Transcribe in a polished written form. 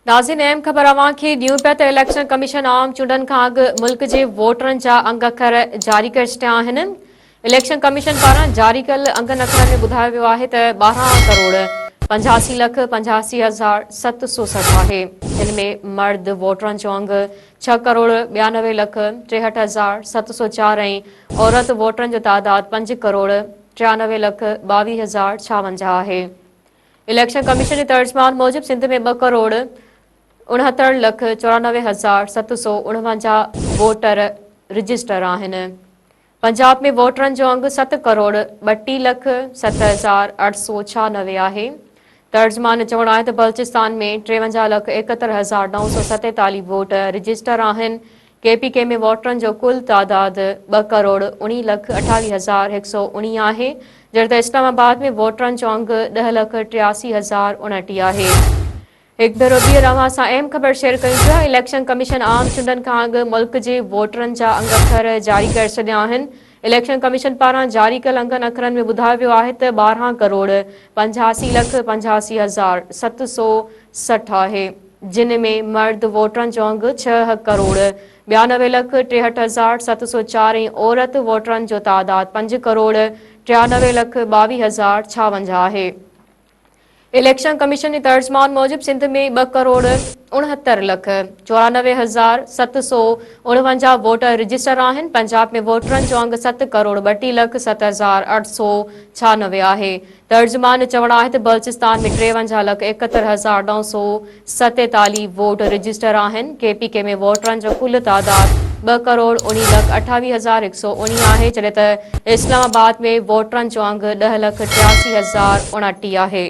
ناظرين اهم خبر اوهان کي ڏيون پيا ته اليڪشن ڪميشن عام چونڊن کان اڳ ملڪ جي ووٽرن جا انگ اکر جاري ڪري ڇڏيا آهن. اليڪشن ڪميشن پاران جاري ڪيل انگن اکرن ۾ ٻڌايو ويو آهي ته 12 ڪروڙ 85 لک 85760 آهي جن ۾ مرد ووٽرن جو انگ 6 ڪروڙ 92 لک 63704 ۽ عورت ووٽرن جو تعداد 5 ڪروڙ 93 لک 22056 آهي. اليڪشن ڪميشن جي ترجمان موجب سنڌ ۾ 2 ڪروڙ 69 لک 94749 ووٽر رجسٽر آهن. پنجاب ۾ ووٽرن جو انگ 7 ڪروڙ 32 لک 7896 آهي. ترجمان جو چوڻ آهي ته بلوچستان ۾ 53 لک 71947 ووٽ رجسٽر آهن. ڪي پي ڪي ۾ ووٽرن جو ڪل تعداد ٻه ڪروڙ اڻيهه لک 28119 آهي، جڏهن ته اسلام آباد ۾ ووٽرن جو انگ ڏهه لک 83029 آهي. هڪ ڀيرو ٻيهر اوهان سان اهم خبر شيئر ڪيون پيا، اليڪشن ڪميشن عام چونڊن کان اڳ ملڪ جي ووٽرن جا انگ اکر جاري ڪري ڇڏيا آهن. اليڪشن ڪميشن پاران جاري ڪيل انگن اکرن ۾ ٻڌايو ويو آهي ته 12 ڪروڙ 85 لک 85760 آهي. جن ۾ مرد ووٽرن جو انگ 6 ڪروڙ 92 لک 63704 ۽ عورت ووٽرن جو تعداد 5 ڪروڙ 93 لک 22056 آهي. اليڪشن ڪميشن جي ترجمان موجب سنڌ ۾ 2 ڪروڙ 69 لک 94749 ووٽر رجسٽر آهن، پنجاب ۾ ووٽرن جو انگ 7 ڪروڙ 32 لک 7896 آهي. ترجمان جو چوڻ آهي ته بلوچستان ۾ 53 لک 71947 ووٽ رجسٽر آهن، ڪي پي ڪي ۾ ووٽرن جو ڪل تعداد 2 ڪروڙ 19 لک 28119 آهي، جڏهن ته اسلام آباد ۾ ووٽرن جو انگ 10 لک 83029 آهي.